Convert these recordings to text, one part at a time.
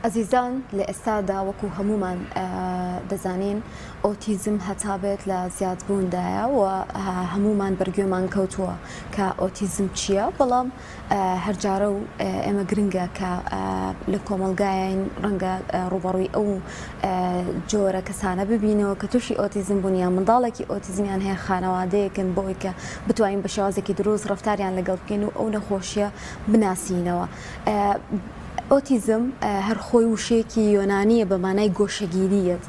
ئەزیزان لە ئێستادا وەکو هەموومان دەزانین ئۆتیزم هەتا بێت لە زیادبووندایە و هەموومان بەرگوێمان کەوتووە کە ئۆتیزم چییە بەڵام هەرجارە و ئێمە گرنگە کە لە کۆمەڵگایین ڕەنگە ڕووبەڕووی ئەو جۆرە کەسانە ببینەوە کە تووشی ئۆتیزم بوون یان منداڵێکی ئۆتیزمیان هەیە خانەوادەیەکن بۆی کە بتوانین بە شێوازێکی دروست ڕەفتاریان لەگەڵ بکەین و ئەو نەخۆشیە بناسینەوە. ئۆتیزم هەر خۆی وشەیەکی یۆنانییە بە مانای گۆشەگیرییەت،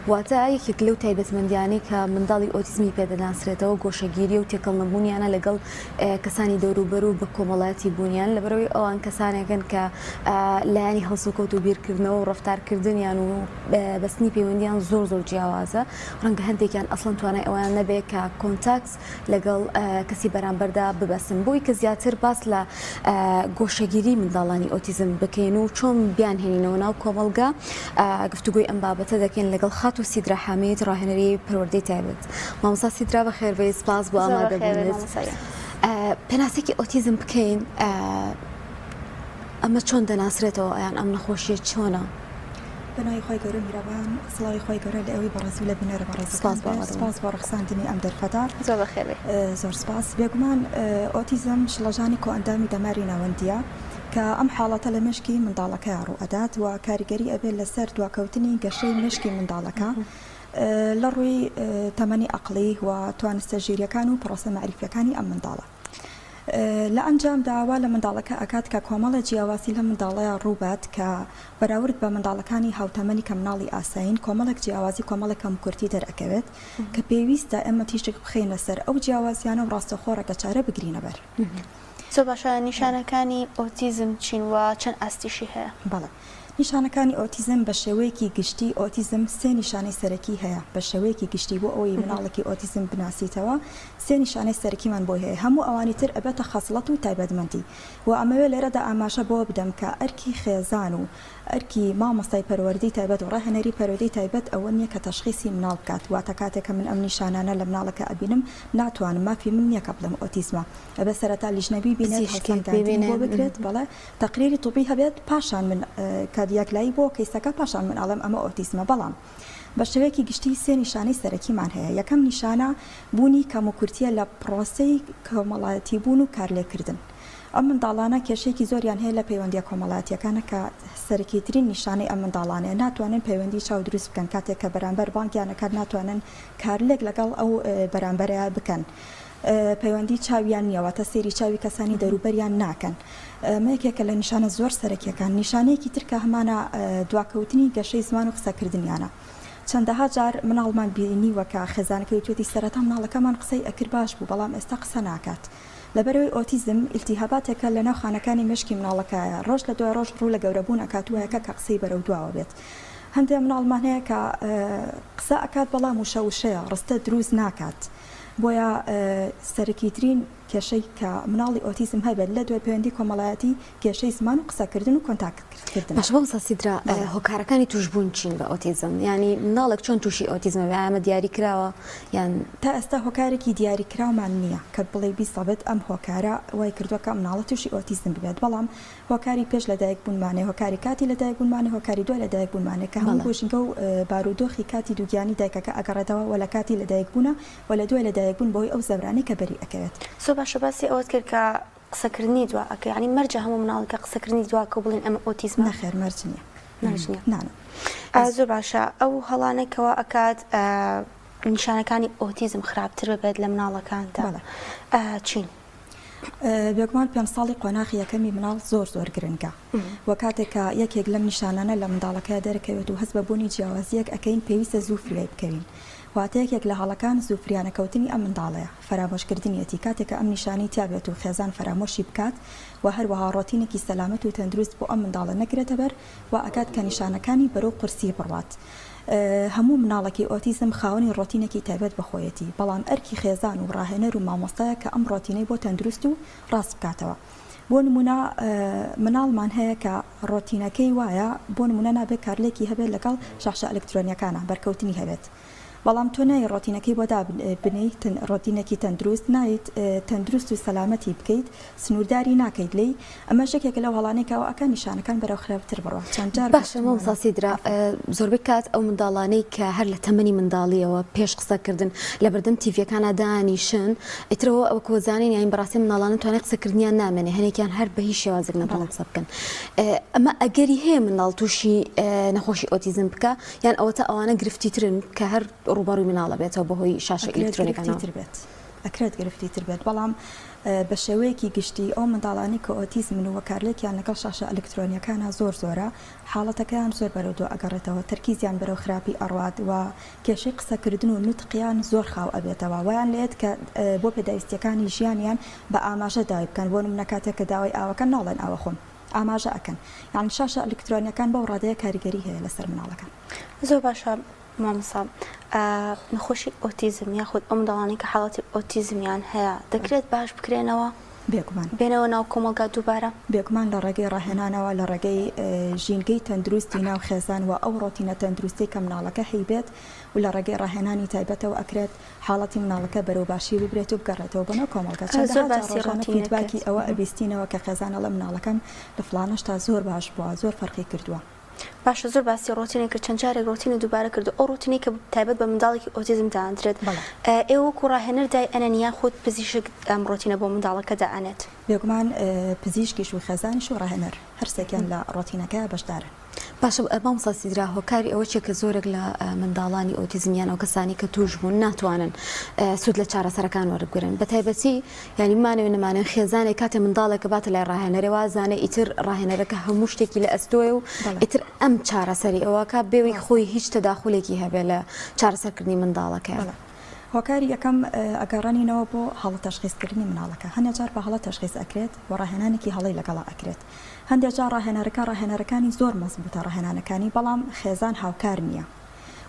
واتە یەکێک لەو تایبەتمەندیانەی کە منداڵی ئۆتیزمی پێ دەناسرێتەوە گۆشەگیرییە و تێکەڵنەبوونیانە لەگەڵ کەسانی دەوروبەر و بە کۆمەڵایەتی بوونیان، لەبەرئەوەی ئەوان کەسانێکن کە لایەنی هەڵسوکەوت و بیرکردنەوە و ڕەفتارکردنیان و بەستنی پەیوەندییان زۆر زۆر جیاوازە، ڕەنگە هەندێکیان ئەسڵەن توانای ئەوەیان نەبێت کە contact لەگەڵ کەسی بەرامبەردا ببەستن بۆی کە زیاتر باس لە گۆشەگیری منداڵانی ئۆتیزم بکەین و چۆن بیانهێنینەوە ناو کۆمەڵگا گفتوگۆی ئەم بابەتە دەکەین لەگەڵ خاتوو سیدرا حامید ڕاهێنەری پەروەردەی تایبەت. مامۆستا سیدرا بەخێربێی سپاس بۆ ئامادەبوونت. پێناسەیەکی ئۆتیزم بکەین ئەمە چۆن دەناسرێتەوە یان ئەم نەخۆشیە چۆنە؟ بەناوی خوای گەورە میرەبان سڵاوی خوای گەورە لە ئێوەی بەڕێز و لە بینەرە بەڕێزەکان بێت سپاس بۆ ڕەخساندنی ئەم دەرفەتە. زۆر بەخێر بێی. زۆر سپاس. بێگومان ئۆتیزم شڵەژانی کۆئەندامی دەماری ناوەندییە کە ئەم حاڵەتە لە مێشکی منداڵەکەیا ڕوو ئەدات و کاریگەری ئەبێت لەسەر دواکەوتنی گەشەی مێشکی منداڵەکە لە ڕووی تەمەنی ئەقڵی و توانستە ژیریەکان و پڕۆسە مەعریفیەکانی ئەم منداڵە. لە ئەنجامدا وا لە منداڵەکە ئەکات کە کۆمەڵێ جیاوازی لەم منداڵەیا ڕووبات کە بەراورد بە منداڵەکانی هاوتەمەنی کە مناڵی ئاسایین کۆمەڵێک جیاوازی کۆمەڵێک کەموکورتی دەرئەکەوێت کە پێویستە ئێمە تیشک بخەینە سەر ئەو جیاوازیانە و ڕاستەوخۆ ڕێگەچارە بگرینە بەر. زۆر باشە نیشانەکانی ئۆتیزم چین و چەند ئاستیشی هەیە؟ بەڵێ. نیشانەکانی ئۆتیزم بە شێوەیەکی گشتی ئۆتیزم سێ نیشانەی سەرەکی هەیە بە شێوەیەکی گشتی بۆ ئەوەی مناڵێکی ئۆتیزم بناسیتەوە سێ نیشانەی سەرەکیمان بۆی هەیە هەموو ئەوانی تر ئەبێتە خەسڵەت و تایبەتمەندی و ئەمەوێ لێرەدا ئاماژە بەوە بدەم کە ئەرکی خێزان و ئەرکی مامۆستای پەروەردەی تایبەت و ڕاهێنەری پەروەردەی تایبەت ئەوە نییە کە تەشخیسی مناڵ بکات واتە کاتێک کە من ئەم نیشانانە لە مناڵەکە ئەبینم ناتوانم مافی من نییە کە بڵێم ئۆتیزمە ئەبێ سەرەتا لیژنە بیبینێت هەڵسەنگاندنی بۆ بکرێت بەڵێ تەقریری طبی هەبێت پاشان من کە یەکلایی بۆ کەیسەکە پاشان من ئەڵێم ئەمە ئۆتیزمە بەڵام بە شێوەیەکی گشتی سێ نیشانەی سەرەکیمان هەیە یەکەم نیشانە بوونی کەموکورتیە لە پرۆسەی کۆمەڵایەتی بوون و کارلێکردن ئەم منداڵانە کێشەیەکی زۆریان هەیە لە پەیوەندیە کۆمەڵایەتیەکانە کە سەرەکیترین نیشانەی ئەم منداڵانەیە ناتوانن پەیوەندی چاو دروست بکەن کاتێک کە بەرامبەر بانگیان ئەکات ناتوانن کارلێک لەگەڵ ئەو بەرامبەرەیا بکەن پەیوەندی چاویان نییە واتە سەیری چاوی کەسانی دەوروبەریان ناکەن ئەمە یەکێکە لە نیشانە زۆر سەرەکیەکان نیشانەیەکی تر کە هەمانە دواکەوتنی گەشەی زمان و قسەکردنیانە چەندەها جار مناڵمان بینیوە کە خێزانەکەی وتوێتی سەرەتا مناڵەکەمان قسەی ئەکرد باش بوو بەڵام ئێستا قسە ناکات لەبەرئەوەی ئۆتیزم ئیلتیهاباتێکە لەناو خانەکانی مێشکی مناڵەکایە ڕۆژ لە دوای ڕۆژ ڕوو لە گەورەبوون ئەکات و وایەکە کە قسەی بەرەو دواوە بێت هەندێ مناڵمان هەیە کە قسە ئەکات بەڵام وشە وشەیە ڕستە دروست ناکات بۆیە سەرەکیترین کێشەی کە مناڵی ئۆتیزم هەبێت لە دوای پەیوەندی کۆمەڵایەتی کێشەی زمان و قسەکردن و contact کردنە. باشە مامۆستا سیدرا هۆکارەکانی توشبوون چین بە ئۆتیزم؟ یانی مناڵێک چۆن توشی ئۆتیزم ئەبێ ئایا ئەمە دیاری کراوە یان؟ تا ئێستا هۆکارێکی دیاری کراومان نییە کە بڵێی بیزەبت ئەم هۆکارە وای کردووە کە ئەم مناڵە توشی ئۆتیزم ببێت بەڵام هۆکاری پێش لەدایک بوونمانێ، هۆکاری کاتی لەدایک بوونمانێ، هۆکاری دوای لەدایک بوونمانێ کە هەموو بۆ ژینگە و بارودۆخی کاتی دووگیانی دایکەکە ئەگەڕێتەوە وە لە کاتی لەدایک بوونە وە لە دوای لەدایک بوون بەهۆی ئەو زەبرانەی کە بەری ئەکەوێت. زۆر باشە باسی ئەوەت کرد کە قسەکردنی دوا ئەکە یانی مەرجە هەموو مناڵێک کە قسەکردنی دوا کە بڵێن ئەمە ئۆتیزمە؟ نەخێر مەرج نییە. مەرج نییە. نا نا. زۆر باشە ئەو هەڵانەی کەوا ئەکات نیشانەکانی ئۆتیزم خراپتر ببێت لە مناڵەکاندا چین؟ بێگومان پێنج ساڵی قۆناخی یەکەمی مناڵ زۆر زۆر گرنگە و کاتێک کە یەکێک لەم نیشانانە لە منداڵەکەیا دەرەکەوێت و هەست بە بوونی جیاوازییەک ئەکەین پێویستە زوو فریای بکەوین واتە یەکێک لە هەڵەکان زوو فریانەکەوتنی ئەم منداڵەیە فەرامۆشکردنیەتی کاتێک کە ئەم نیشانەی تیا بێت و خێزان فەرامۆشی بکات و هەروەها ڕۆتینێکی سەلامەت و تەندروست بۆ ئەم منداڵە نەگرێتە بەر وا ئەکات کە نیشانەکانی بەرەو قورسی بڕوات. هەموو مناڵێکی ئۆتیزم خاوەنی ڕۆتینێکی تایبەت بە خۆیەتی، بەڵام ئەرکی خێزان و ڕاهێنەر و مامۆستایە کە ئەم ڕۆتینەی بۆ تەندروست و ڕاست بکاتەوە. بۆ نموونە مناڵمان هەیە کە ڕۆتینەکەی وایە بۆ نموونە نابێت کارلێکی هەبێت لەگەڵ شاشە ئەلکترۆنیەکانا بەرکەوتنی هەبێت. بەڵام تۆ نایەی ڕۆتینەکەی بۆ دابنێیت، ڕۆتینێکی تەندروست، نایەیت تەندروست و سەلامەتی بکەیت، سنوورداری ناکەیت لێی، ئەمەش یەکێکە لەو هەڵانەی کە ئەوە ئەکا نیشانەکان بەرەو خراپتر بڕوا، چەند جار باشە مامۆستا گوتوومانە. سیدرا، زۆربەی کات ئەو منداڵانەی کە هەر لە تەمەنی منداڵییەوە پێش قسەکردن لەبەردەم تیڤییەکانا دانیشن، ئیتر ئەوە وەکو زانین یانی بەڕاستی منداڵانە توانای قسەکردنیان نامێنێ، هەنێکیان هەر بە هیچ شێوازێک ناتوانن قسە بکەن. ئەمە ئەگەری هەیە منداڵ تووشی نەخۆشی ئۆتیزم بکا؟ یان ئەوەتا ئەوانە گرفتی ترن کە هەر ڕووبەڕووی مناڵ ئەبێتەوە بەهۆی شاشە ئەکرێت گرفتی ئیلکترۆنیەکانەوە؟ تر بێت ئەکرێت گرفتی تر بێت بەڵام بە شێوەیەکی گشتی ئەو منداڵانەی کە ئۆتیزمن و کارلێکیان لەگەڵ شاشە ئەلکترۆنیەکانا زۆر زۆرە حاڵەتەکەیان زۆر بەرەو دوا ئەگەڕێتەوە تەرکیزیان بەرەو خراپی ئەڕوات و کێشەی قسەکردن و نوتقیان زۆر خاو ئەبێتەوە وایان لێت کە بۆ پێداویستیەکانی ژیانیان بە ئاماژە داوای بکەن بۆ نمونە کاتێک کە داوای ئاوەکەن ناڵێن ئاوە خۆم ئاماژە ئەکەن یانی شاشە ئەلکترۆنیەکان بەو ڕادەیە کاریگەری هەیە لەسەر مناڵەکان. زۆر باشە مامۆستا نەخۆشی ئۆتیزم یاخود ئەو منداڵانەی کە حاڵەتی ئۆتیزمیان هەیە دەکرێت باش بکرێنەوە؟ بێگومان. بێنەوە ناو کۆمەڵگا دووبارە؟ بێگومان لە ڕێگەی ڕاهێنانەوە لە ڕێگەی ژینگەی تەندروستی ناو خێزان و ئەو ڕۆتینە تەندروستەی کە مناڵەکە هەیبێت و لە ڕێگەی ڕاهێنانی تایبەتەوە ئەکرێت حاڵەتی مناڵەکە بەرەو باشی ببرێت و بگەڕێتەوە بۆ ناو کۆمەڵگا. زۆر چەندەها جار باسی ڕۆژانە ڕۆتینت فیدباکی کرد. ئەوە ئەبیستینەوە کە خێزان ئەڵێ مناڵەکەم لە فڵانەشتا زۆر باش بووە، زۆر فەرقی کردووە. باشە زۆر باسی ڕۆتینت کرد، چەند جارێک ڕۆتینت دووبارە کردەوە، ئەو ڕۆتینەی کە تایبەت بە منداڵێکی ئۆتیزم دانرێت، بەڵێ. ئێوە وەکو ڕاهێنەر دای ئەنێن یاخود پزیشک ئەم ڕۆتینە بۆ منداڵەکە دائەنێت؟ بێگومان پزیشکیش و خێزانیش و ڕاهێنەر هەرسێکیان لە ڕۆتینەکە بەشدارن. باشە مامۆستا سیدرا هۆکاری ئەوە چیە کە زۆرێک لە منداڵانی ئۆتیزم یان ئەو کەسانی کە توش بوون ناتوانن سوود لە چارەسەرەکان وەربگرن بە تایبەتی یانی بمانەوێ نەمانەوێ خێزانێک کاتێ منداڵێکە باتە لای ڕاهێنەرێ وازانێ ئیتر ڕاهێنەرەکە هەموو شتێکی لە ئەستۆیە و ئیتر ئەم چارەسەری ئەوەکە بێوی خۆی هیچ تەداخولێکی هەبێ لە چارەسەرکردنی منداڵەکەی. هۆکاری یەکەم ئەگەڕێنینەوە بۆ هەڵە تەشخیسکردنی مناڵەکە هەنێ جار بە هەڵە تەشخیس ئەکرێت و ڕاهێنانێکی هەڵەی لەگەڵا ئەکرێت هەندێک جار ڕاهێنەرەکە ڕاهێنەرەکانی زۆر مەزبوتە ڕاهێنانەکانی بەڵام خێزان هاوکار نییە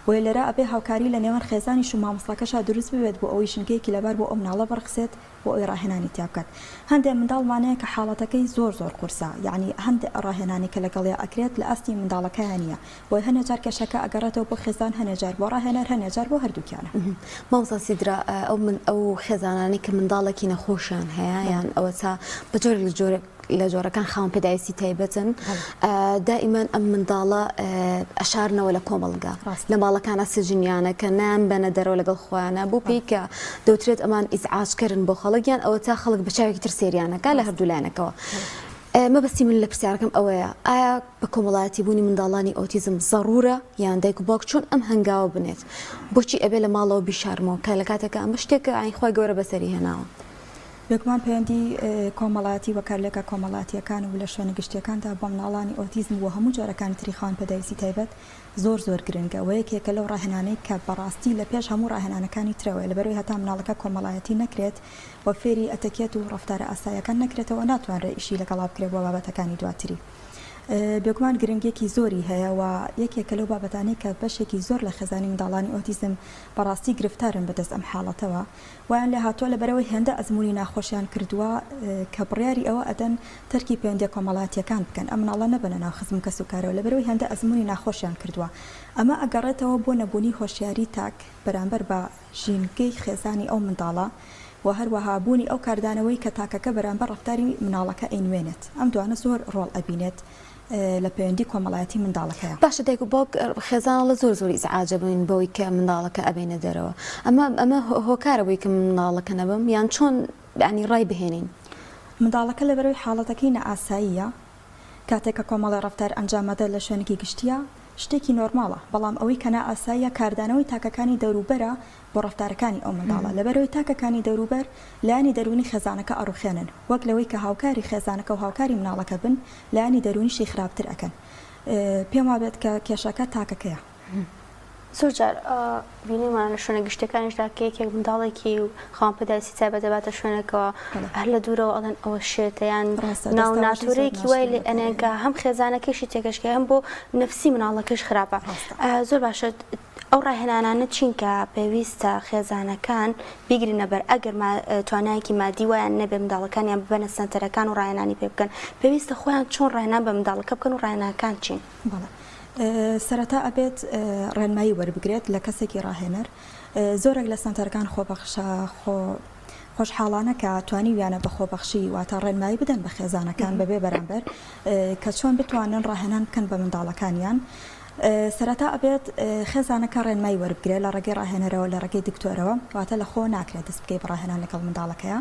بۆیە لێرە ئەبێ هاوکاری لە نێوان خێزانیش و مامۆستاکەشا دروست ببێت بۆ ئەوەی ژینگەیەکی لەبار بۆ ئەو مناڵە بڕەخسێت بۆ ئەوەی ڕاهێنانی تیا بکات هەندێک منداڵمان هەیە کە حاڵەتەکەی زۆر زۆر قورسە یەعنی هەندێک ڕاهێنانی کە لەگەڵیا ئەکرێت لە ئاستی منداڵەکەیا نییە بۆیە هەنێ جار کێشەکە ئەگەڕێتەوە بۆ خێزان هەنێ جار بۆ ڕاهێنەر هەنێ جار بۆ هەردووکیانە. مامۆستا سیدرا ئەو من ئەو خێزانانەی کە منداڵێکی نەخۆشیان هەیە یان ئەوەتا بە جۆرێک لە جۆرێک لە جۆرەکان خاوەن پێداویستی تایبەتن دائیمەن ئەم منداڵە ئەشارنەوە لە کۆمەڵگا لە ماڵەکانە سجنیانە کە نان بەنە دەرەوە لەگەڵ خۆیانە بۆ پێی کە دەوترێت ئەمان ئیزعاجکەرن بۆ خەڵک یان ئەوە تا خەڵک بە چاوێکی تر سێریانەکە لە هەردوو لایەنەکەوە مەبەستی من لە پرسیارەکەم ئەوەیە ئایا بە کۆمەڵایەتی بوونی منداڵانی ئۆتیزم زەڕورە یان دایک و باوک چۆن ئەم هەنگاوە بنێت بۆچی ئەبێ لە ماڵەوە بیشارمەوە کە لە کاتێکا ئەمە شتێکە ئاین خوای گەورە بەسەری هێناوە. بێگومان پەیوەندی کۆمەڵایەتی و کارلێکە کۆمەڵاتییەکان و لە شوێنە گشتییەکاندا بۆ منداڵانی ئۆتیزم و هەموو جۆرەکانی تری خاوەن پێداویستی تایبەت زۆر زۆر گرنگە و یەکێکە لەو ڕاهێنانەی کە بەڕاستی لە پێش هەموو ڕاهێنانەکانی ترەوەیە لەبەرئەوەی هەتا منداڵەکە کۆمەڵایەتی نەکرێت و فێری ئەتەکێت و ڕەفتارە ئاساییەکان نەکرێتەوە ناتوانرێت ئیشی لەگەڵا بکرێت بۆ بابەتەکانی دواتری. بێگومان گرنگیەکی زۆری هەیە و یەکێکە لەو بابەتانەی کە بەشێکی زۆر لە خێزانی منداڵانی ئۆتیزم بەڕاستی گرفتارن بەدەست ئەم حاڵەتەوە وایان لێهاتووە لەبەرئەوەی هێندە ئەزموونی ناخۆشیان کردووە کە بڕیاری ئەوە ئەدەن تەرکی پەیوەندیە کۆمەڵاتیەکان بکەن ئەم مناڵە نەبەنە ناو خزم و کەسوکارەوە لەبەرئەوەی هێندە ئەزموونی ناخۆشیان کردووە ئەمە ئەگەڕێتەوە بۆ نەبوونی هۆشیاری تاک بەرامبەر بە ژینگەی خێزانی ئەو منداڵە و هەروەها بوونی ئەو کاردانەوەی کە تاکەکە بەرامبەر ڕەفتاری مناڵەکە ئەینوێنێت ئەم دوانە زۆر ڕۆڵ ئەبینێت لە پەیوەندی کۆمەڵایەتی منداڵەکەیا. باشە دایک و باوک خێزان ئەڵێ زۆر زۆر ئیزعاجە بووین بەوەی کە منداڵەکە ئەبەینە دەرەوە ئەمە ئەمە هۆکارە بۆی کە منداڵەکە نەبەم یان چۆن یانی ڕای بهێنین؟ منداڵەکە لەبەرئەوەی حاڵەتەکەی نائاساییە کاتێک کە کۆمەڵێ ڕەفتار ئەنجام ئەدات لە شوێنێکی گشتییا شتێکی نۆرماڵە بەڵام ئەوەی کە نائاساییە کاردانەوەی تاکەکانی دەوروبەرە بۆ ڕەفتارەکانی ئەو منداڵە لەبەرئەوەی تاکەکانی دەوروبەر لایەنی دەروونی خێزانەکە ئەڕوخێنن وەک لەوەی کە هاوکاری خێزانەکە و هاوکاری مناڵەکە بن لایەنی دەروونیشی خراپتر ئەکەن پێم وابێت کە کێشەکە تاکەکەیە. زۆر جار بینیومانە لە شوێنە گشتیەکانیشدا کە یەکێک منداڵێکی خاوەن پێداویستی تایبەت دەباتە شوێنێکەوە هەر لە دوورەوە ئەڵێن ئەوە شێتە یان ناو ناتورەیەکی وای لێ ئەنێن کە هەم خێزانەکەشی تێکەشکێ هەم بۆ نەفسی مناڵەکەش خراپە زۆر باشە ئەو ڕاهێنانانە چین کە پێویستە خێزانەکان بیگرنە بەر ئەگەر توانایەکی مادی وایان نەبێ منداڵەکانیان ببەنە سەنتەرەکان و ڕاهێنانی پێ بکەن پێویستە خۆیان چۆن ڕاهێنان بە منداڵەکە بکەن و ڕاهێنانەکان چین؟ بەڵێ. سەرەتا ئەبێت ڕێنمایی وەربگرێت لە کەسێکی ڕاهێنەر، زۆرێک لە سەنتەرەکان خۆبەخشە خۆ خۆشحاڵانە کە توانیویانە بە خۆبەخشی واتە ڕێنمایی بدەن بە خێزانەکان بەبێ بەرامبەر کە چۆن بتوانن ڕاهێنان بکەن بە منداڵەکانیان. سەرەتا ئەبێت خێزانەکە ڕێنمایی وەربگرێت لە ڕێگەی ڕاهێنەرەوە لە ڕێگەی دکتۆرەوە واتە لە خۆ ناکرێت دەست بکەی بە ڕاهێنان لەگەڵ منداڵەکەیا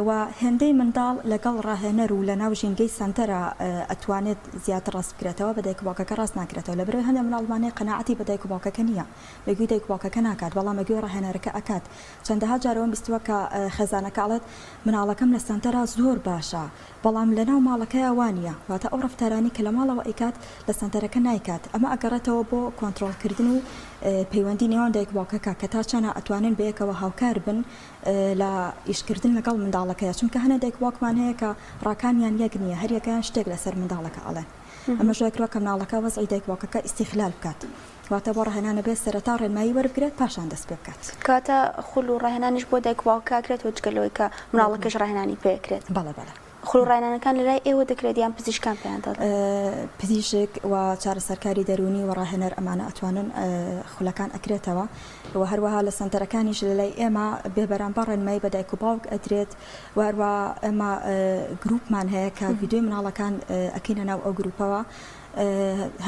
و هێندەی منداڵ لەگەڵ ڕاهێنەر و لەناو ژینگەی سەنتەرا ئەتوانێت زیاتر ڕاست بکرێتەوە بە دایک و باوکەکە ڕاست ناکرێتەوە لەبەرئەوەی هەندێک منداڵمان هەیە قەناعەتی بە دایک و باوکەکە نییە بە گوێی دایک و باوکەکە ناکات بەڵام بە گوێی ڕاهێنەرەکە ئەکات چەندەها جار ئەوەم بیستووە کە خێزانەکە ئەڵێت مناڵەکەم لە سەنتەرا زۆر باشە بەڵام لەناو ماڵەکەیا وانیە واتە ئەو ڕەفتارانەی کە لە ماڵەوە ئەیکات لە سەنتەرەکە نایکات ئەمە ئەگەڕێتەوە بۆ کۆنتڕۆڵ کردن و پەیوەندی نێوان دایک و باوکەکە کە تا چەنە ئەتوانن بەیەکەوە هاوکار بن لە ئیش کردن لەگەڵ منداڵەکەیا چونکە هەنێ دایک و باوکمان هەیە کە ڕاکانیان یەک نیە هەریەکەیان شتێک لەسەر منداڵەکە ئەڵێن ئەمەش وای کردوە کە مناڵەکە وەزعی دایک و باوکەکە ئیستیغلال بکات واتە بۆ ڕاهێنان ئەبێت سەرەتا ڕێنمایی وەربگرێت پاشان دەست پێ بکات. کەواتە خول و ڕاهێنانیش بۆ دایک و باوکە ئەکرێت و جگە لەوەی کە مناڵەکەش ڕاهێنانی پێ ئەکرێت. بەڵێ بەڵێ. خول و ڕاهێنانەکان لە لای ئێوە دەکرێت یان پزیشکان پێیان دەڵێن؟ پزیشک و چارەسەرکاری دەروونی و ڕاهێنەر ئەمانە ئەتوانن خولەکان ئەکرێتەوە و هەروەها لە سەنتەرەکانیش لە لای ئێمە بێ بەرامبەر ڕێنمایی بە دایک و باوک ئەدرێت و هەروەها ئێمە گروپمان هەیە کە ڤیدیۆی مناڵەکان ئەکەینە ناو ئەو گروپەوە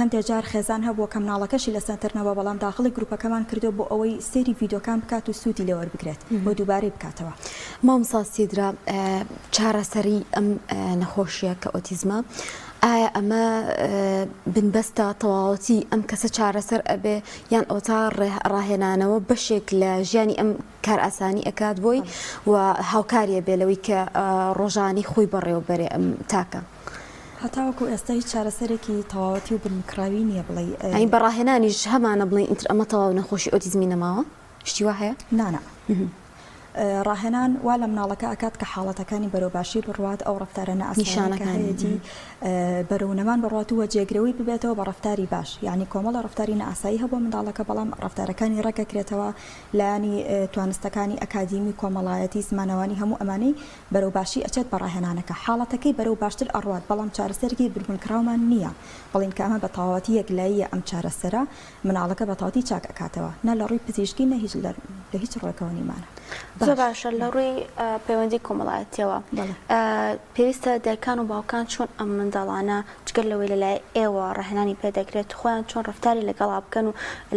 هەندێ جار خێزان هەبووە کە مناڵەکەشی لە سەنتەر نەبووە بەڵام داخڵی گروپەکەمان کردووە بۆ ئەوەی سەیری ڤیدیۆکان بکات و سوودی لێ وەربگرێت و دووبارەی بکاتەوە. مامۆستا سیدرا چارەسەری ئەم نەخۆشیە کە ئۆتیزمە ئایا ئەمە بنبەستە تەواوەتی ئەم کەسە چارەسەر ئەبێ یان ئەوتا ڕاهێنانەوە بەشێک لە ژیانی ئەم کارئاسانی ئەکات بۆی و هاوکاریە بێ لەوەی کە ڕۆژانی خۆی بەڕێوەبەرێ ئەم تاکە؟ هەتاوەکو ئێستا هیچ چارەسەرێکی تەواوەتی و بنکراوی نییە بڵێی. یانی بە ڕاهێنانیش هەمانە بڵێین ئیتر ئەمە تەواو نەخۆشی ئۆتیزمی نەماوە؟ شتی وا هەیە؟ نا نا. ڕاهێنان وا لە مناڵەکە ئەکات کە حاڵەتەکانی بەرەو باشی بڕوات، ئەو ڕەفتارە نائاسایانەی کە هەیەتی بەرەو نەمان بڕوات و جێگرەوەی ببێتەوە بە ڕەفتاری باش. یانی کۆمەڵە ڕەفتاری نائاسایی هەبووە منداڵەکە بەڵام ڕەفتارەکانی ڕێک ئەکرێتەوە، لایەنی توانستەکانی ئەکادیمی، کۆمەڵایەتی، زمانەوانی هەموو ئەمانەی بەرەو باشی ئەچێت بە ڕاهێنانەکە حاڵەتەکەی بەرەو باشتر ئەڕوات بەڵام چارەسەرێکی بربنکراومان نییە بڵێین کە ئەمە بە تەواوەتی یەکلاییە ئەم چارەسەرە مناڵەکە بە تەواوەتی چاک ئەکاتەوە نە لە ڕووی پزیشکی نە هیچ لە هیچ ڕوێکەوە نیمانە. زۆر باشە لە ڕووی پەیوەندی کۆمەڵایەتیەوە پێویستە دایکان و باوکان چۆن ئەم منداڵانە جگە لەوەی لەلای ئێوە ڕاهێنانی پێ دەکرێت، خۆیان چۆن ڕەفتاری لەگەڵا بکەن و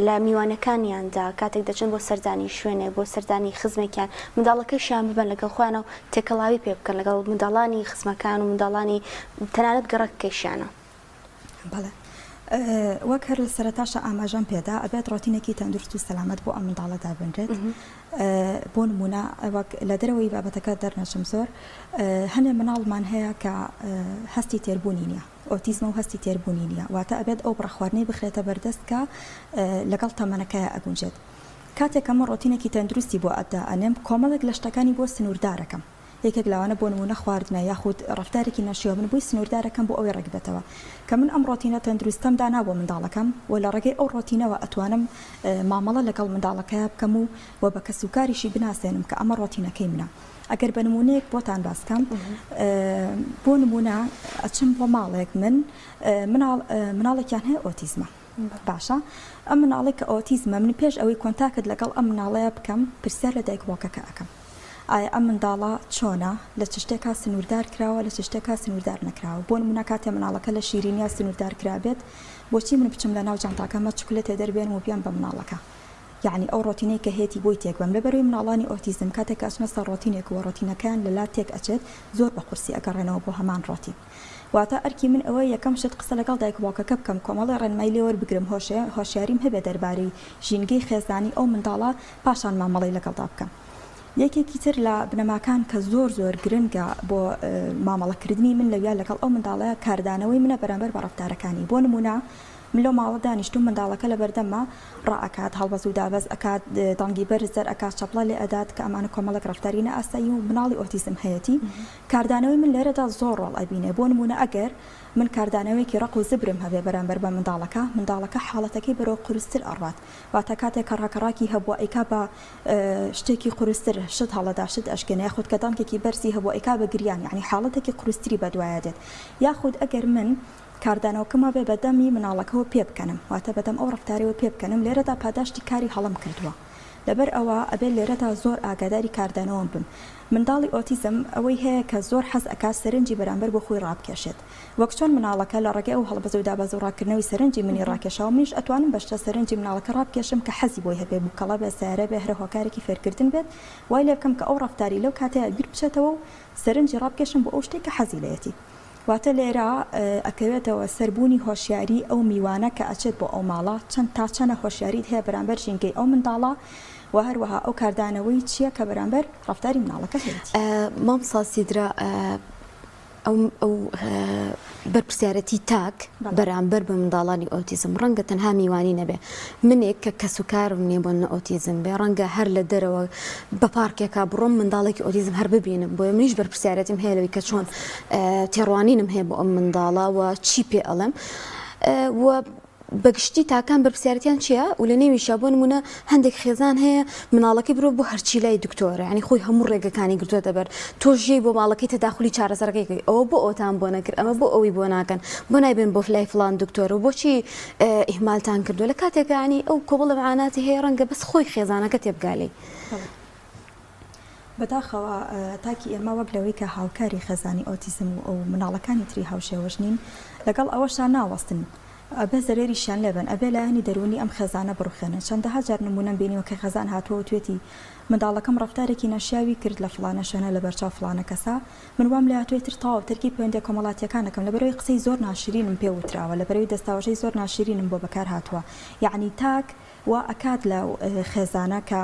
لە میوانەکانیاندا کاتێک دەچن بۆ سەردانی شوێنێک، بۆ سەردانی خزمێکیان، منداڵەکەشیان ببەن لەگەڵ خۆیانە و تێکەڵاوی پێ بکەن لەگەڵ منداڵانی خزمەکان و منداڵانی تەنانەت گەڕەکەکەیشیانە. بەڵێ. وەک هەر لە سەرەتاشا ئاماژەم پێدا، ئەبێت ڕۆتینێکی تەندروست و سەلامەت بۆ ئەم منداڵە دابنرێت. بۆ نموونە وەک لە دەرەوەی بابەتەکە دەرنەچم زۆر، هەنێ مناڵمان هەیە کە هەستی تێربوونی نییە، ئۆتیزمە و هەستی تێربوونی نییە، واتە ئەبێت ئەو بڕە خواردنەی بخرێتە بەردەست کە لەگەڵ تەمەنەکەیا ئەگونجێت. کاتێک کە من ڕۆتینێکی تەندروستی بۆ دائەنێم، کۆمەڵێک لە شتەکانی بۆ سنووردارەکەم. یەکێک لەوانە بۆ نموونە خواردنە یاخود ڕەفتارێکی نەشیاو من بۆی سنووردارەکەم بۆ ئەوەی ڕێک بێتەوە کە من ئەم ڕۆتینە تەندروستەم دانا بۆ منداڵەکەم و لە ڕێگەی ئەو ڕۆتینەوە ئەتوانم مامەڵە لەگەڵ منداڵەکەیا بکەم و و بە کەسوکاریشی بناسێنم کە ئەمە ڕۆتینەکەی منە ئەگەر بە نموونەیەک بۆتان باس کەم بۆ نموونە ئەچم بۆ ماڵێک من مناڵ مناڵێکیان هەیە ئۆتیزمە باشە ئەم مناڵێک کە ئۆتیزمە من پێش ئەوەی contact لەگەڵ ئەم مناڵەیە بکەم پرسیار لە دایک باوکەکە ئەکەم ئایا ئەم منداڵە چۆنە؟ لە چ شتێکا سنووردار کراوە، لە چ شتێکا سنووردار نەکراوە؟ بۆ نموونە کاتێ مناڵەکە لە شیرینیا سنووردار کرابێت، بۆچی من بچم لە ناو جانتاکەمە چوکلێتێ دەربێنم و بیەم بە مناڵەکە؟ یەعنی ئەو ڕۆتینەی کە هەیەتی بۆی تێک بەم. لەبەرئەوەی مناڵانی ئۆتیزم کاتێک کە ئەچنە سەر ڕۆتینێک و ڕۆتینەکەیان لەلا تێک ئەچێت، زۆر بە قورسی ئەگەڕێنەوە بۆ هەمان ڕۆتین. واتە ئەرکی من ئەوەیە یەکەم شت قسە لەگەڵ دایک و باوکەکە بکەم، کۆمەڵێ ڕێنمایی لێ وەربگرم، هۆشیاریم هەبێ دەربارەی ژینگەی خێزانی ئەو منداڵە، پاشان مامەڵەی لەگەڵدا بکەم. یەکێکی تر لە بنەماکان کە زۆر زۆر گرنگە بۆ مامەڵەکردنی من لەویا لەگەڵ ئەو منداڵەیە کاردانەوەی منە بەرامبەر بە ڕەفتارەکانی بۆ نموونە من لەو ماڵە دانیشتوم منداڵەکە لەبەردەممە ڕائەکات هەڵبەز و دابەز ئەکات دەنگی بەرز دەرئەکات چەپڵە لێ ئەدات کە ئەمانە کۆمەڵێک ڕەفتاری نائاسایی و مناڵی ئۆتیزم هەیەتی کاردانەوەی من لێرەدا زۆر ڕۆڵ ئەبینێ بۆ نموونە ئەگەر من کاردانەوەیەکی ڕەق و زبرم هەبێ بەرامبەر بە منداڵەکە منداڵەکە حاڵەتەکەی بەرەو قورستر ئەڕوات واتە کاتێک کە ڕاکەڕاکی هەبووە ئەیکا بە شتێکی قورستر شت هەڵەدا شت ئەشکێنێ یاخود کە دەنگێکی بەرزی هەبووە ئەیکا بە گریان یانی حاڵەتێکی قورستری بەدوایا دێت یاخود ئەگەر من. کاردانەوەکەم وابێ بە دەمی مناڵەکەوە پێ بکەنم واتە بەدەم ئەو ڕەفتارەوە پێ بکەنم لێرەدا پاداشتی کاری هەڵەم کردووە لەبەر ئەوە ئەبێت لێرەدا زۆر ئاگاداری کاردانەوەم بم. منداڵی ئۆتیزم ئەوەی هەیە کە زۆر حەز ئەکات سەرنجی بەرامبەر بۆ خۆی ڕابکێشێت. وەک چۆن مناڵەکە لە ڕێگەی ئەو هەڵبەز و دابەز و ڕاکردنەوەی سەرنجی منی ڕاکێشاوە منیش ئەتوانم بە شتە سەرنجی مناڵەکە ڕابکێشم کە حەزی بۆی هەبێ بوکەڵە بێ سەیارە بێ هەر هۆکارێکی فێرکردن بێت وای لێ بکەم کە ئەو ڕەفتاری لەو کاتەیا بیر بچێتەوە و سەرنجی ڕابکێشم بۆ ئەو شتەی کە حەزی لێیەتی. واتە لێرە ئەکەوێتەوە سەر بوونی هۆشیاری ئەو میوانە کە ئەچێت بۆ ئەو ماڵە، چەند تا چەنە هۆشیاریت هەیە بەرامبەر ژینگەی ئەو منداڵە و هەروەها ئەو کاردانەوەی چیە کە بەرامبەر ڕەفتاری مناڵەکە هەیەتی. مامۆستا سیدرا ئەو ئەو بەرپرسیارەتی تاک بەرامبەر بە منداڵانی ئۆتیزم ڕەنگە تەنها میوانی نەبێ منێک کە کەسوکارم نیە بۆ نە ئۆتیزم بێ ڕەنگە هەر لە دەرەوە بە پارکێکا بڕۆم منداڵێکی ئۆتیزم هەر ببینم بۆیە منیش بەرپرسیارەتیم هەیە لەوەی کە چۆن تێڕوانینم هەیە بۆ ئەم منداڵە و چی پێ ئەڵێم و بەگشتی تاکان بەرپرسیارەتیان چییە و لە نێویشا بۆ نمونە هەندێک خێزان هەیە مناڵەکەی برۆ بۆ هەرچی لای دکتۆرە ینی خۆی هەموو ڕێگەکانی گرتووەتە بەر تۆش یەی بۆ ماڵەکەی تەداخولی چارەسەرەکەی کەی ئەوە بۆ ئەوتان بۆ نەکرد ئەمە بۆ ئەوی بۆ ناکەن بۆ نایبن بۆ لای فڵان دکتۆر و بۆچی ئیهمالتان کردووە لە کاتێکا ینی ئەو کۆمەڵە معاناتی هەیە ڕەنگە بەس خۆی خێزانەکە تێبگا لێی. بەداخەوە تاکی ئێمە وەک لەوەی کە هاوکاری خێزانی ئۆتیزم و ئەو مناڵەکانی تری هاوشێوەش نین لەگەڵ ئەوەشا ناوەستن ئەبێ زەرەریشیان لێبەن ئەبێ لایەنی دەروونی ئەم خێزانە بڕوخێنن چەندەها جار نموونەم بینیوە کە خێزان هاتووە وتوێتی منداڵەکەم ڕەفتارێکی نەشیاوی کرد لە فڵانە شوێنە لەبەرچاو فڵانە کەسا من وام لێهاتووە ئیتر تەواو تەرکی پەیوەندیە کۆمەڵاتیەکان ئەکەم لەبەرئەوەی قسەی زۆر ناشرینم پێ وتراوە لەبەرئەوەی دەستاوەژەی زۆر ناشرینم بۆ بەکار هاتووە یەعنی تاک وا ئەکات لە خێزانە کە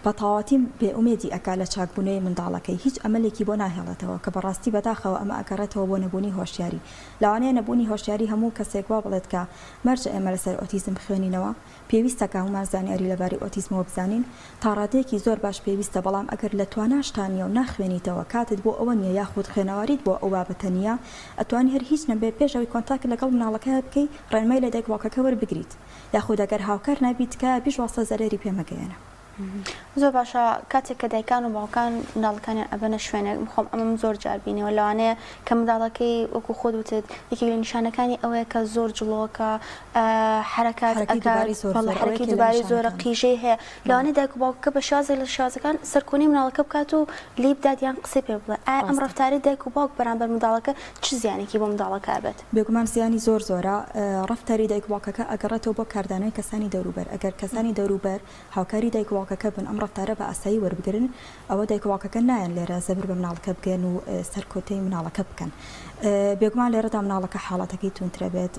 بەتەواوەتی بێ ئومێدی ئەکا لە چاکبوونەوەی منداڵەکەی هیچ ئەمەلێکی بۆ ناهێڵێتەوە کە بەڕاستی بەداخەوە ئەمە ئەگەڕێتەوە بۆ نەبوونی هۆشیاری لەوانەیە نەبوونی هۆشیاری هەموو کەسێک وا بڵێت کە مەرجە ئێمە لەسەر ئۆتیزم بخوێنینەوە پێویستە کە هەموومان زانیاری لەبارەی ئۆتیزمەوە بزانین تاڕادەیەکی زۆر باش پێویستە بەڵام ئەگەر لە تواناشتا نییە و ناخوێنیتەوە کاتت بۆ ئەوە نییە یاخود خوێنەواریت بۆ ئەو بابەتە نییە ئەتوانی هەر هیچ نەبێ پێش ئەوەی contact لەگەڵ مناڵەکەیا بکەی ڕێنمای لە دایک باوکەکە وەربگریت یاخود ئەگەر هاوکار نەبی تکایە بیشوەستە زەرەری پێ مەگەیەنە. زۆر باشە کاتێک کە دایکان و باوکان منداڵەکانیان ئەبەنە شوێنێک من خۆم ئەمەم زۆر جار بینیوە لەوانەیە کە منداڵەکەی وەکو خۆت وتت یەکێک لە نیشانەکانی ئەوەیە کە زۆر جڵۆکە حەرەکات حەرەکەی ئەکات دووبارەی زۆر بەڵێ زۆر ئەوە حەرەکەی یەکێ لە دووبارەی زۆرە نیشانەکانە. قیژەی هەیە بەڵێ. لەوانەیە دایک و باوکەکە بە شێوازێک لە شێوازەکان سەرکۆنەی منداڵەکە بکات و لێی بدات یان قسەی پێ بڵێ ئایا ئەم ڕاستە. ڕەفتارەی دایک و باوک بەرامبەر منداڵەکە چ زیانێکی بۆ منداڵەکە ئەبێت؟ بێگومان زیانی زۆر زۆرە، ڕەفتاری دایک و باوکەکە ئەگەڕێتەوە بۆ کاردانەوەی کەسانی دەوروبەر، ئەگەر کەسانی دەوروبەر هاوکاری دایک و باوکەکە بن ئەم ڕەفتارە بە ئاسایی وەربگرن ئەوە دایک و باوکەکە نایەن لێرە زەبر بە مناڵەکە بگەن و سەرکوتەی مناڵەکە بکەن بێگومان لێرەدا مناڵەکە حاڵەتەکەی توندترەبێت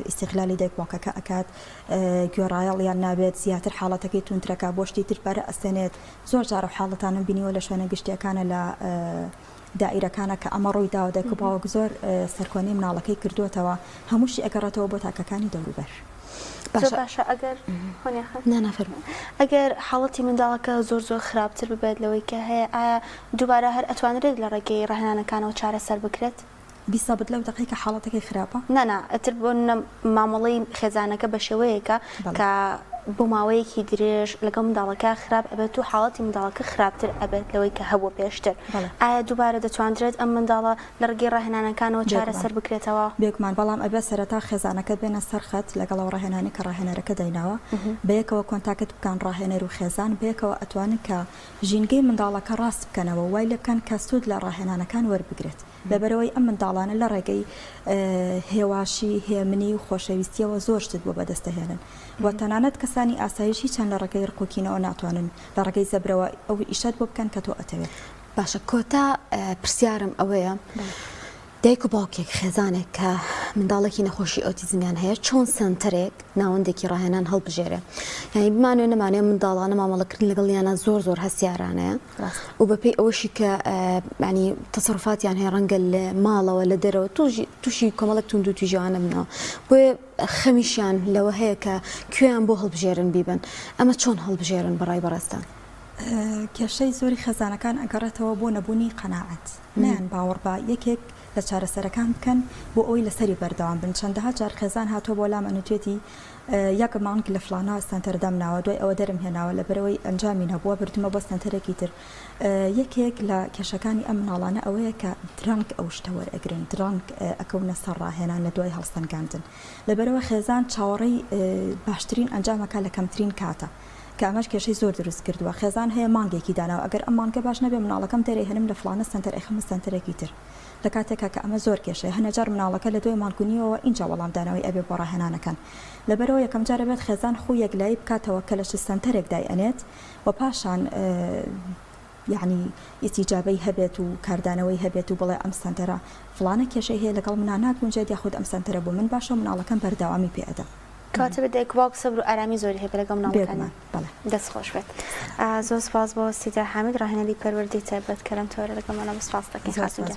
ئیستیغلالی دایک و باوکەکە ئەکات گوێڕایەڵیان نابێت زیاتر حاڵەتەکەی توندترەکا بۆ شتی تر پەرە ئەستێنێت زۆر جار ئەو حاڵەتانەم بینیوە لە شوێنە گشتیەکانە لە دائیرەکانە کە ئەمە ڕووی داوە دایک و باوک زۆر سەرکۆنەی مناڵەکەی کردووەتەوە هەمووشی ئەگەڕێتەوە بۆ تاکەکانی دەوروبەر. زۆر باشە ئەگەر هۆنیا خان نا نا فەرموو. ئەگەر حاڵەتی منداڵەکە زۆر زۆر خراپتر ببێت لەوەی کە هەیە ئایا دووبارە هەر ئەتوانرێت لە ڕێگەی ڕاهێنانەکانەوە چارەسەر بکرێت؟ بیسەبت لەو دەقەی کە حاڵەتەکەی خراپە؟ نا نا ئیتر بۆ نمونە مامەڵەی خێزانەکە بە شێوەیەکە کە بۆ ماوەیەکی درێژ لەگەڵ منداڵەکە خراپ ئەبێت و حاڵەتی منداڵەکە خراپتر ئەبێت لەوەی کە هەبووە پێشتر ئایا دووبارە دەتواندرێت ئەم منداڵە لە ڕێگەی ڕاهێنانەکانەوە چارەسەر بکرێتەوە؟ بێگومان بەڵام ئەبێت سەرەتا خێزانەکە بێنە سەر خەت لەگەڵ ئەو ڕاهێنانەی کە ڕاهێنەرەکە دایناوە بەیەکەوە contact بکەن ڕاهێنەر و خێزان بەیەکەوە ئەتوانن کە ژینگەی منداڵەکە ڕاست بکەنەوە وای لێبکەن کە سوود لە ڕاهێنانەکان وەربگرێت. لەبەرئەوەی ئەم منداڵانە لە ڕێگەی هێواشی، هێمنی و خۆشەویستییەوە زۆر شتت بۆ بەدەست دەهێنن و تەنانەت کەسانی ئاساییش هیچیان لە ڕێگەی ڕق و کینەوە ناتوانن لە ڕێگەی زەبرەوە ئەو ئیشەت بۆ بکەن کە تۆ ئەتەوێت. باشە کۆتا پرسیارم ئەوەیە دایک و باوکێک خێزانێک کە منداڵێکی نەخۆشی ئۆتیزمیان هەیە چۆن سەنتەرێک ناوەندێکی ڕاهێنان هەڵبژێرێ یانی بمانەوێ نەمانەوێ منداڵانە مامەڵەکردن لەگەڵیانە زۆر زۆر هەستیارانەیە و بەپێی ئەوەشی کە ینی تەسەروفاتیان هەیە ڕەنگە لە ماڵەوە لە دەرەوە تووشی تووشی کۆمەڵێک توند و تیژیانە بنەوە بۆیە خەمیشیان لەوە هەیە کە کوێیان بۆ هەڵبژێرن بیبن ئەمە چۆن هەڵبژێرن بەڕای بەڕێزتان؟ کێشەی زۆری خێزانەکان ئەگەڕێتەوە بۆ نەبوونی قەناعەت نایان باوەڕ بە یەکێک. لە چارەسەرەکان بکەن بۆ ئەوەی لەسەری بەردەوام بن چەندەها جار خێزان هاتووە بۆ لامان وتوێتی یەک مانگ لە فڵانە سەنتەر دامناوە دوای ئەوە دەرم هێناوە لەبەرئەوەی ئەنجامی نەبووە بردومە بۆ سەنتەرێکی تر یەکێک لە کێشەکانی ئەم مناڵانە ئەوەیە کە درەنگ ئەو شتە وەرئەگرن درەنگ ئەکەونە سەر ڕاهێنان لە دوای هەڵسەنگاندن لەبەرئەوە خێزان چاوەڕێی باشترین ئەنجام ئەکا لە کەمترین کاتە کە ئەمەش کێشەی زۆر دروست کردووە خێزان هەیە مانگێکی داناوە ئەگەر ئەم مانگە باش نەبێ مناڵەکەم دەرئەهێنم لە فڵانە سەنتەر ئەیخەمە سەنتەرێکی تر لە کاتێکا کە ئەمە زۆر کێشەیە هەنێ جار مناڵەکە لە دوای مانگ و نیوەوە ئینجا وەڵامدانەوەی ئەبێ بۆ ڕاهێنانەکان لەبەرئەوە یەکەم جار ئەبێت خێزان خوو یەکلایی بکاتەوە کە لە چ سەنتەرێک دایئەنێت و پاشان یەعنی ئیستیجابەی هەبێت و کاردانەوەی هەبێت و بڵێ ئەم سەنتەرە فڵانە کێشەی هەیە لەگەڵ منا ناگونجێت یاخود ئەم سەنتەرە بۆ من باشە و مناڵەکەم بەردەوامی پێ ئەدەم. کەواتە بێ دایک و باوک سەبر و ئارامی زۆری هەبێ لەگەڵ مناڵەکانیان. بێگومان بەڵێ. دەست خۆش بێت. زۆر سوپاس بۆ سیدرا حامید ڕاهێنەری پەروەردەی تایبەت کە لەم تەوەرە لەگەڵمانە بوو سوپاست دەکەین زۆر خاتوون سوپاس گیان. بۆ.